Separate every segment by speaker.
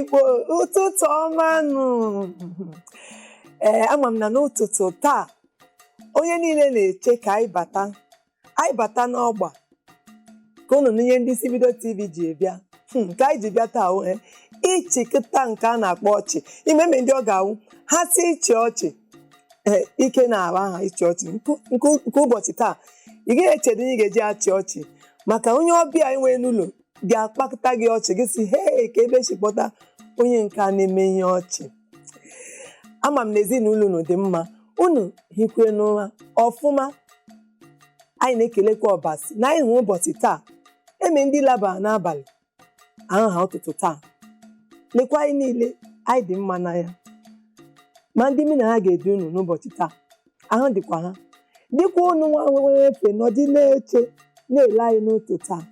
Speaker 1: Igbo, ụtụtụ ọma nụ. Ee, ama m na n'ụtụtụ taa, onye niile na-eche ka anyị bata, anyị bata n'ọgba ka unu nụ ihe ndị Isi Mbido TV ji bịa. Nke anyị ji bịa taa wee ịchịkịta nke a na-akpọ ọchị imeme ndị ọ ga-awụ ha si ịchị ọchị. Ee, ike na-arụ aha ịchị ọchị nke ụbọchị taa, ị gaghị echedo ihe ị ga-eji achị ọchị, maka onye ọbịa anyị nwere n'ụlọ ga-akpakọta gị ọchị, gị si hee ka ebe si kpọta onye nke a na-eme ihe ọchị. Ama m na ezinụlọ unu dị mma, unu hikwe n'ụra ọfụma. Anyị na-ekelekwa Ọbasi na anyị hụ ụbọchị taa. Eme ndị labara n'abalị ahụ ha ụtụtụ taa, lekwa anyị niile, anyị dị mma n'anya. Ma ndị mụ na ha ga-edu unu n'ụbọchị taa, ahụ dịkwa ha, dịkwa unu nwa nwere efe nọdị na-eche na-ele anyị n'ụtụtụ taa.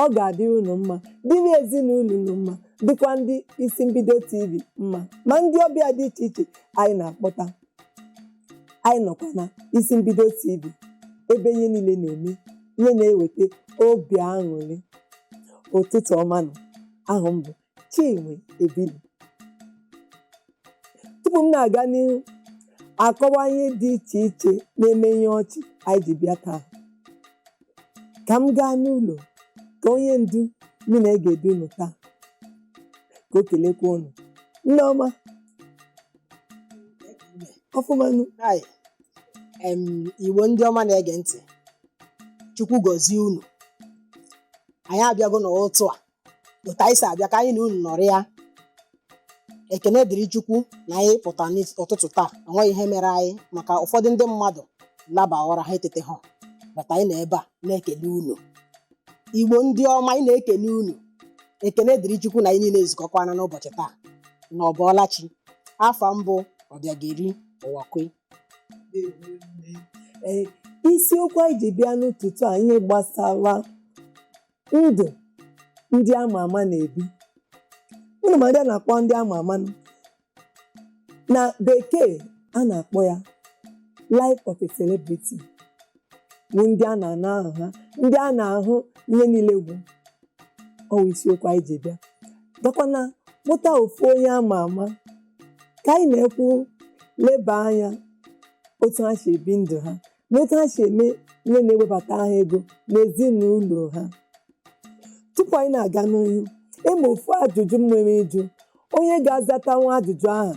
Speaker 1: Ọ ga-adịrị unu mma, dịrị ezinụlọ unu mma, dịkwa ndị Isi Mbido TV mma, ma ndị ọbịa dị iche iche anyị na-akpọta. Anyị nọkwa na Isi Mbido TV, ebe ihe niile na-eme ihe na-eweta obi aṅụrị. Ụtụtụ ọma nọ. Ahụ m bụ Chinwe Ebili. Tupu m na-aga n'ihu akọwa ihe dị iche iche na-eme ihe ọchị anyị ji bịa taa, ka m gaa n'ụlọ ka onye ndu mụ na ga-edu unu taa ka o kelekwa unu. Nneọma, ọfụmanụ.
Speaker 2: Hi. Igbo ndị ọma na-ege ntị, Chukwu gọzie unu. Anyị abịago n'ụtụ a otu anyị si abịa ka anyị na unu nọrọ ya. Ekene dịrị Chukwu na anyị pụtara n'ụtụtụ taa, enweghị ihe mere anyị, maka ụfọdụ ndị mmadụ laba ụra, ha etete ha bata. Anyị nọ ebe a na-ekele unu. Igbo ndị ọma, anyị na-ekele unu. Ekene dịrị Chukwu na anyị niile ezukọkwana n'ụbọchị taa na ọbọọlachi. Afa mbụ Ọbịageri Ụwakwe.
Speaker 1: Ee, isiokwu anyị ji bịa n'ụtụtụ a, ihe gbasara ndụ ndị ama ama na-ebi. Unu ma ndị a na-akpọ ndị ama ama nụ? Na bekee a na-akpọ ya life of a celebrity, bụ ndị a na-ana aha ha, ndị a na-ahụ ihe niile. Gwụ ọwụ isiokwu anyị ji bịa, gakwana kpụta ofu onye ama ama ka anyị na-ekwu, leba anya otu ha si ebi ndụ ha na otu ha si eme ihe na-ewebata ha ego n'ezinụlọ ha. Tupu anyị na-aga n'ihu, eme ofu ajụjụ m nwere ịjụ onye ga-azatanwu ajụjụ ahụ,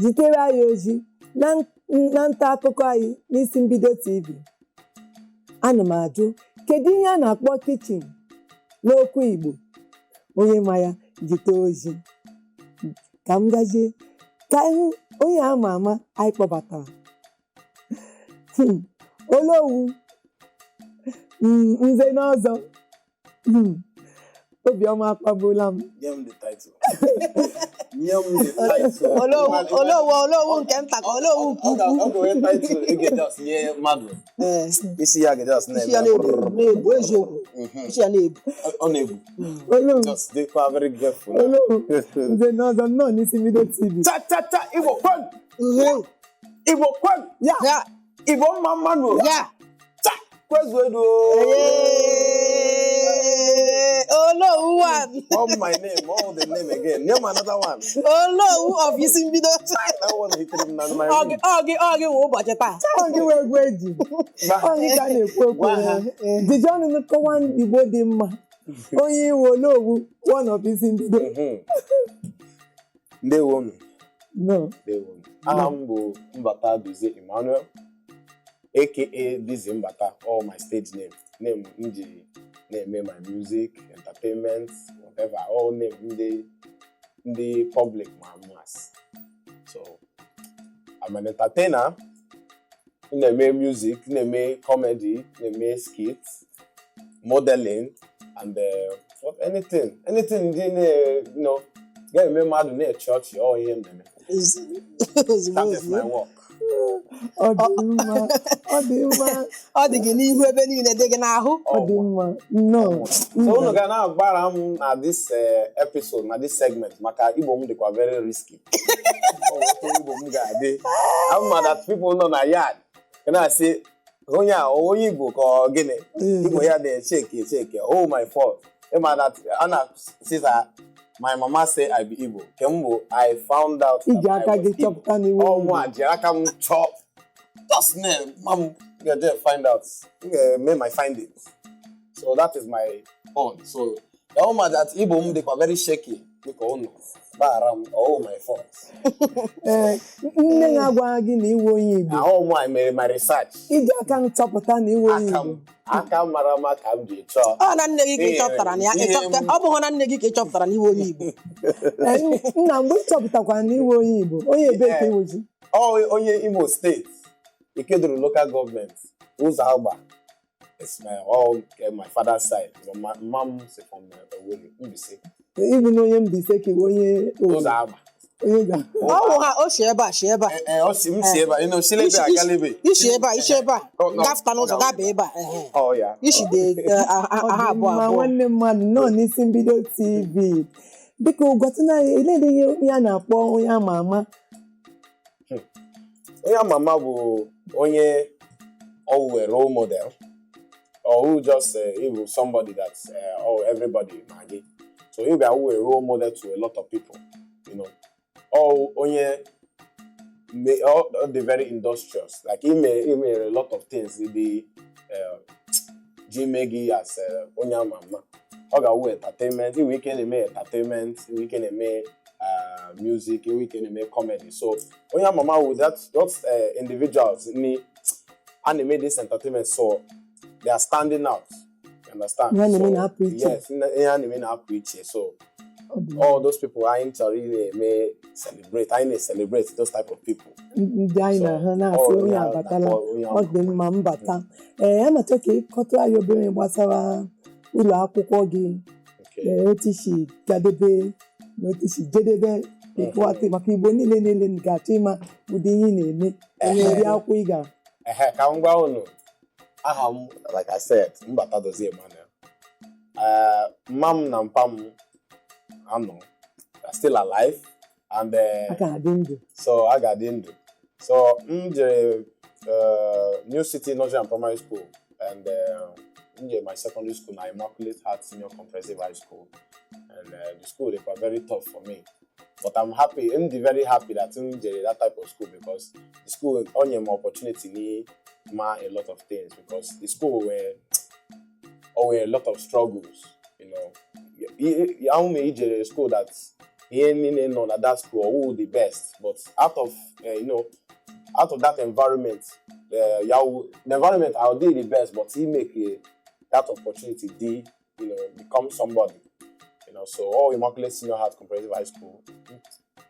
Speaker 1: zitere anyị ozi na nta akụkọ anyị n'Isi Mbido TV. Ana m ajụ, kedu ihe a na-akpọ kitchen n'okwu Igbo? Onye ma ya jite ozi. Ka m gazie ka anyị hụ onye ama ama anyị kpọbatara. Olowu, nze na ọzọ, obiọma akpagbuola m.
Speaker 3: Nye m the title. Nye m the title.
Speaker 2: Olowu, Olowu, Olowu nke nta ka Olowu nke ukwu.
Speaker 3: Ọ ga-enwe title ị ga-just nye mmadụ.
Speaker 2: Ee.
Speaker 3: Isi ya ga-just
Speaker 2: Isi ya
Speaker 3: na-eme.
Speaker 2: Na-ebu na-ebu, eziokwu. Isi ya na-ebu.
Speaker 3: Ọ na-ebu.
Speaker 1: Olowu.
Speaker 3: Just dịkwa very careful.
Speaker 1: Olowu, nze na ọzọ, nnọọ n'Isi Mbido TV.
Speaker 3: Cha cha cha, Igbo kwen! Igbo kwen!
Speaker 1: Ya.
Speaker 2: Ya.
Speaker 3: Igbo mma mmanụ!
Speaker 2: Ya.
Speaker 3: Cha! Kwezuedu!
Speaker 2: Ee, Olowu one.
Speaker 3: All my name, all the name again. Name another one.
Speaker 2: Olowu of Isi Mbido.
Speaker 3: That one hit him na my
Speaker 2: Ọ gị
Speaker 3: room.
Speaker 2: ọ gị ọ gị nwe ụbọchị taa.
Speaker 1: Ọ gị wee egwu eji, ọ gị ka a na-ekwu okwu
Speaker 3: Gwa
Speaker 1: ya.
Speaker 3: ha.
Speaker 1: Jiji ọnụ kọwa Igbo dị mma, onye iwe Olowu one of Isi Mbido.
Speaker 3: Ndewonu.
Speaker 1: No.
Speaker 3: Ndewonu. Aha m bụ Mbata Duzie Emmanuel, aka Dizzy Mbata, all my stage name. Name m ji na-eme my music, entertainment, whatever, all name ndị public ma mass. So, I'm an entertainer. M na-eme music, m na-eme comedy, m na-eme skits, modeling, and what, anything ndị na, ga-eme mmadụ na-eche ọchị, ọ ihe m na-eme.
Speaker 2: Ozugbo.
Speaker 3: That is my
Speaker 2: Ozugbo.
Speaker 3: work.
Speaker 1: Ọ dị mma, ọ dị mma.
Speaker 2: Ọ dị gị n'ihu, ebe niile dị gị n'ahụ.
Speaker 1: Ọ dị mma, nnọọ.
Speaker 3: So unu ga na-agbara m na this episode, na this segment, maka Igbo m dịkwa very risky. Ọ bụ otu Igbo m ga-adị. Ama that people nọ na yard ga na-asị, onye a, ọ onye Igbo ka ọ gịnị? Igbo ya na-echeke echeke. Oh, my fault. Ịma that a na-asị sa My mama say I be Igbo. Nke m bụ I found out that
Speaker 1: Iji
Speaker 3: I
Speaker 1: aka
Speaker 3: was
Speaker 1: gị
Speaker 3: Igbo.
Speaker 1: chọpụta na iwe
Speaker 3: Ọ
Speaker 1: onye
Speaker 3: mụ a ji aka m chọọ. Just na ma m ga-eje find out. M ga-eme my findings. So that is my own. So the woman that Igbo m dịkwa very shaky dịka ụnụ gbaghara m, all my fault.
Speaker 1: Ee, nne ya agwaghị gị na iwe onye Igbo.
Speaker 3: Ahụ mụ a mere my research.
Speaker 1: Iji aka m chọpụta na iwe onye
Speaker 3: Aka
Speaker 1: Igbo.
Speaker 3: m aka mara mma ka m ji chọọ.
Speaker 2: Ọ na nne gị ka ị chọpụtara na ya
Speaker 3: Ihe
Speaker 2: ọ bụghị na nne gị ka ị chọpụtara na iwe onye Igbo.
Speaker 1: Ee, nna, mgbe ị chọpụtakwara na iwe onye Igbo, onye ebee ka iwezi?
Speaker 3: Ọ onye Imo State, Ikeduru Local Government, Ụzọ Agba. It's my all my father's side. My mom is from Owerri, Mbaise.
Speaker 1: Ịbụ na onye Mbaise ka iwe onye Owerri?
Speaker 3: Ụzọ Agba.
Speaker 1: Onye ga
Speaker 2: Ọ wụ ha o si ebe a si ebe a.
Speaker 3: Eh, eh, ọ si m si ebe a, you know, si ebe a gala ebe.
Speaker 2: Isi ebe a, isi ebe a,
Speaker 3: Oh, no.
Speaker 2: gafụta n'ụzọ gaba ebe a, ehe.
Speaker 3: Oh, yeah.
Speaker 2: Isi dị
Speaker 1: Ọ
Speaker 2: aha
Speaker 1: dị
Speaker 2: abụọ
Speaker 1: mma.
Speaker 2: abụọ.
Speaker 1: Nwanne mmadụ nọ n'isi mbido TV, biko gwatụna anyị elele ihe onye a na-akpọ onye ama ama.
Speaker 3: Onye ama ama bụ onye ọ wụ role model or who just he somebody that oh, everybody ma gị. So he ga-awụ a role model to a lot of people. Or onye may all the very industrious, like he made a lot of things the ji mee gị as onye ama ama. Ọ ga-awụ entertainment, inwe ike na-eme entertainment, inwe ike na-eme music, inwe ike na-eme comedy. So onye ama ama wụ that those individuals ni a na-eme this entertainment, so they are standing out, you understand?
Speaker 1: Ihe a na-eme
Speaker 3: So,
Speaker 1: na-apụ iche.
Speaker 3: Yes, ihe a na-eme na-apụ iche. So
Speaker 1: Ọ dị
Speaker 3: all those people anyị chọrọ ị na-eme celebrate, anyị na-celebrate those type of people.
Speaker 1: Ndị anyị na ha na-asị
Speaker 3: So,
Speaker 1: onye
Speaker 3: ọ
Speaker 1: abatala.
Speaker 3: na-akpọ onye
Speaker 1: Ọ dị mma, mbata. Ee, amachọ ka ịkọtụ anyị obere gbasara ụlọ akwụkwọ gị.
Speaker 3: Okay.
Speaker 1: Ee, otu isi gadebe na otu isi jedebe, ịkọwata maka Igbo niile niile ga-achọ ịma ụdị ihe ị na-eme, onye ụdị akwụkwọ ị gara.
Speaker 3: Ehe, ka m gwa unu aha m. Like I said, Mbata Dozie Emmanuel. Mma m na mpa m anọ are still alive and
Speaker 1: aka na-adị ndụ.
Speaker 3: So a ga-adị ndụ. So m jere New City Nursery and Primary School and m jere my secondary school na Immaculate Heart Senior Comprehensive High School, and the school dey very tough for me, but I'm happy, I'm very happy that m jere that type of school, because the school o nye m opportunity ni ma a lot of things, because the school were o nwere a lot of struggles. Ahụ m ijere school that ihe niile nọ na that school ọwụ the best, but out of you know out of that environment, the environment I'll do the best, but he make that opportunity dey become somebody. So all Immaculate Senior Heart Comprehensive High School,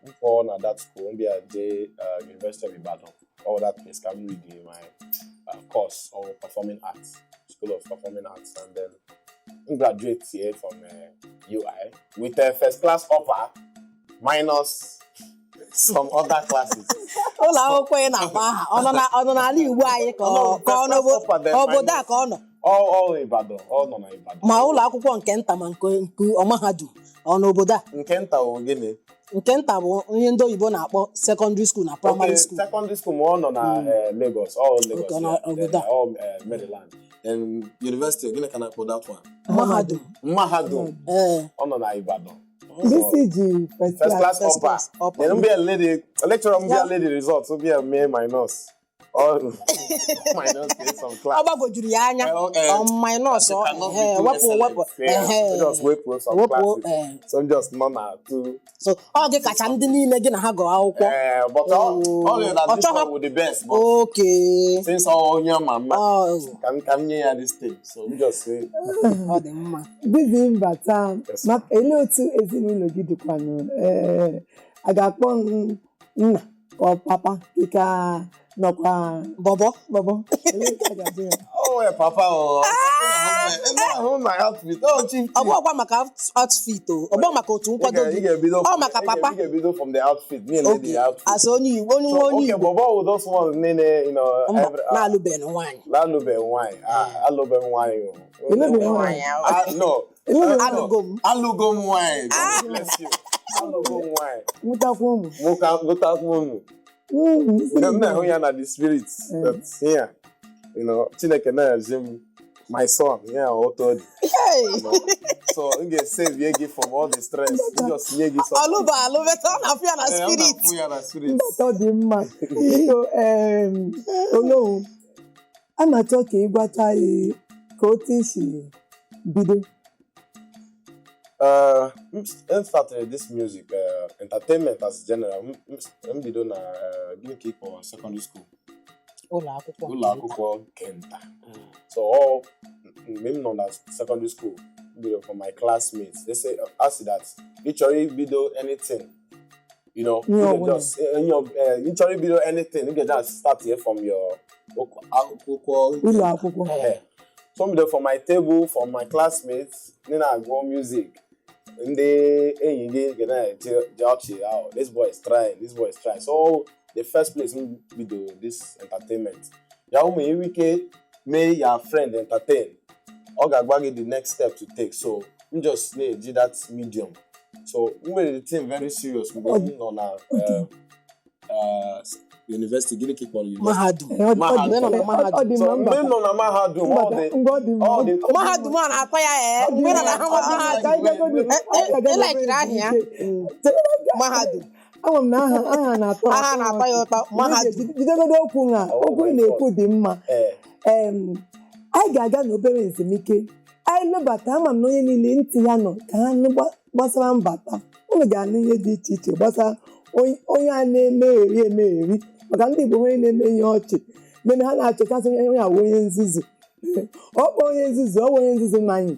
Speaker 3: m pụọ na that school, m bịa jee University of Ibadan. All that place ka m read my course or performing arts, School of Performing Arts, and then m graduate here from UI with a first class upper minus some other classes.
Speaker 2: Ụlọ akwụkwọ ị na-akpọ aha, ọ nọ n'ala Igbo anyị ka ọ n'obodo a ka ọ nọ?
Speaker 3: All Ibadan, all nọ na Ibadan.
Speaker 2: Ma ụlọ akwụkwọ nke nta ma nke mahadum, ọ n'obodo a?
Speaker 3: Nke nta wụ gịnị?
Speaker 2: Nke nta bụ ihe ndị oyibo na-akpọ secondary school na primary
Speaker 3: Okay,
Speaker 2: school.
Speaker 3: Secondary school ma ọ nọ na Lagos, all Lagos.
Speaker 2: Okay, na
Speaker 3: Yeah.
Speaker 2: obodo
Speaker 3: Then,
Speaker 2: a.
Speaker 3: all Maryland. Then university, gịnị ka na-akpọ that one?
Speaker 2: Mahadum.
Speaker 3: Mahadum.
Speaker 2: Ee.
Speaker 3: Ọ nọ na Ibadan.
Speaker 1: Bisi ji first
Speaker 3: First
Speaker 1: class.
Speaker 3: class
Speaker 2: First
Speaker 3: upper.
Speaker 2: class upper.
Speaker 3: Then mbịa lady, lecturer mbịa lady results, mbịa mee minus. All minus in some
Speaker 2: Ọ
Speaker 3: class.
Speaker 2: gbagwojuru ya anya.
Speaker 3: Well,
Speaker 2: ọ minus
Speaker 3: You
Speaker 2: ọ
Speaker 3: cannot be
Speaker 2: ehe,
Speaker 3: too
Speaker 2: wepụ
Speaker 3: excellent.
Speaker 2: wepụ.
Speaker 3: Yeah,
Speaker 2: Ehe.
Speaker 3: just wepụ some
Speaker 2: Wepụ,
Speaker 3: classes.
Speaker 2: eh.
Speaker 3: So just nọ na two.
Speaker 2: So ọ gị kacha ndị niile gị na ha gụọ akwụkwọ.
Speaker 3: Eh, but all that this
Speaker 2: Ọ
Speaker 3: one with the best. But
Speaker 2: oke
Speaker 3: since all onye mama,
Speaker 2: ọ
Speaker 3: ka m nye ya this thing. So m just say,
Speaker 2: ọ dị mma.
Speaker 1: Bisi Mbata,
Speaker 3: Yes.
Speaker 1: maka elee otu ezinụlọ gị dịkwanụ? Ee, a ga-akpọ m nna ka ọ papa ka nọkwa?
Speaker 2: Bọbọ.
Speaker 1: Bọbọ. Elee ka a ga-ajụ ya?
Speaker 3: Oh, yeah, papa, oh, oh, my outfit. Oh, chief.
Speaker 2: Ọ bụ ọkwa maka outfit o, ọ bụ maka otu nkwado
Speaker 3: Ị
Speaker 2: gị.
Speaker 3: ga-ebido
Speaker 2: Ọ maka papa.
Speaker 3: Ị ga-ebido from the outfit. Me and
Speaker 2: Oge
Speaker 3: the outfit.
Speaker 2: asị onye Igbo, onye
Speaker 3: So,
Speaker 2: nwa onye
Speaker 3: okay,
Speaker 2: Igbo.
Speaker 3: but what would those ones nene,
Speaker 2: Mba,
Speaker 3: every,
Speaker 2: na-alụbeghị nwaanyị.
Speaker 3: Lalube nwanyị. Ah, alụbe nwanyị o.
Speaker 1: Ịlụbeghị nwaanyị?
Speaker 3: Ah, no.
Speaker 1: Ịlụbeghị?
Speaker 2: Alụgo m.
Speaker 3: Alụgo m nwanyị. God bless you. Alụgo m nwanyị.
Speaker 1: Nwụtakwa ụmụ?
Speaker 3: Nwoke gụtakwa ụmụ.
Speaker 1: Isi
Speaker 3: M na-ahụ ya na the spirit that here, Chineke na-ezi m my son, ya otu ọ dị.
Speaker 2: Hey!
Speaker 3: You know? So m ga-esave gị from all the stress. M just nye gị something.
Speaker 2: Ọlụ bụ alụ, better ọ na-afụ ya na
Speaker 3: Eh, ọ
Speaker 2: spirit.
Speaker 3: na-afụ ya na spirit.
Speaker 1: Mbata dị mma. Biko, Olowu, a na-achọ ka ị gwata anyị ka otu isi bido.
Speaker 3: M started this music, entertainment as general. M bido na gịnị ka ị kpọrọ, secondary school.
Speaker 2: Ụlọ akwụkwọ.
Speaker 3: Ụlọ akwụkwọ nke nta. So all mgbe m nọ na secondary school, m bido from my classmates. They say, ask that ị chọrọ ibido anything,
Speaker 1: ihe
Speaker 3: you
Speaker 1: ọbụla.
Speaker 3: Just ị chọrọ ibido anything, you can just start here from your akwụkwọ.
Speaker 1: Ụlọ akwụkwọ.
Speaker 3: Eh. So m bido from my table, from my classmates, ndị na-agụ music, ndị enyi gị ga na-eji ọchị, "Oh, this boy is trying, this boy is trying." So the first place m bido this entertainment ya, ụmụ enwe ike mee your friend entertain, ọ ga-agwa gị the next step to take. So m just na-eji that medium. So m were the thing very serious mgbe m nọ na university. Gịnị ka ị kpọrọ university?
Speaker 2: Mahadum.
Speaker 1: Eh,
Speaker 3: Mahadum.
Speaker 2: Mgbe ị nọ na mahadum.
Speaker 1: Ọ dị
Speaker 3: So
Speaker 1: mma.
Speaker 3: mgbe m
Speaker 1: Mbata
Speaker 3: nọ na mahadum, all the
Speaker 1: ngwa, ọ dị mma.
Speaker 3: all the
Speaker 2: Mahadum a na-atọ ya, ee, mgbe ị nọ na ha mahadum.
Speaker 1: Ka anyị gagodu- anyị ga-aga
Speaker 2: Ị likiri aha ya? Mahadum.
Speaker 1: Ama m na aha na-atọ
Speaker 2: Aha na-atọ ya ụtọ, mahadum.
Speaker 1: Jidegodo okwu na
Speaker 3: Oh
Speaker 1: okwu ị
Speaker 3: my
Speaker 1: na-ekwu dị mma.
Speaker 3: Eh,
Speaker 1: Anyị ga-aga n'obere ezumike. Anyị lụbata, ama m na onye niile ntị ya nọ ka ha nụ gbasara mbata. Unu ga-anụ ihe dị iche iche gbasara onye a na-emegheri emegheri, maka ndị Igbo onye na-eme ihe ọchị meme ha na-achọchasị onye awụ onye nzuzu. Ọ bụ onye nzuzu, ọ bụ onye nzuzu manyị.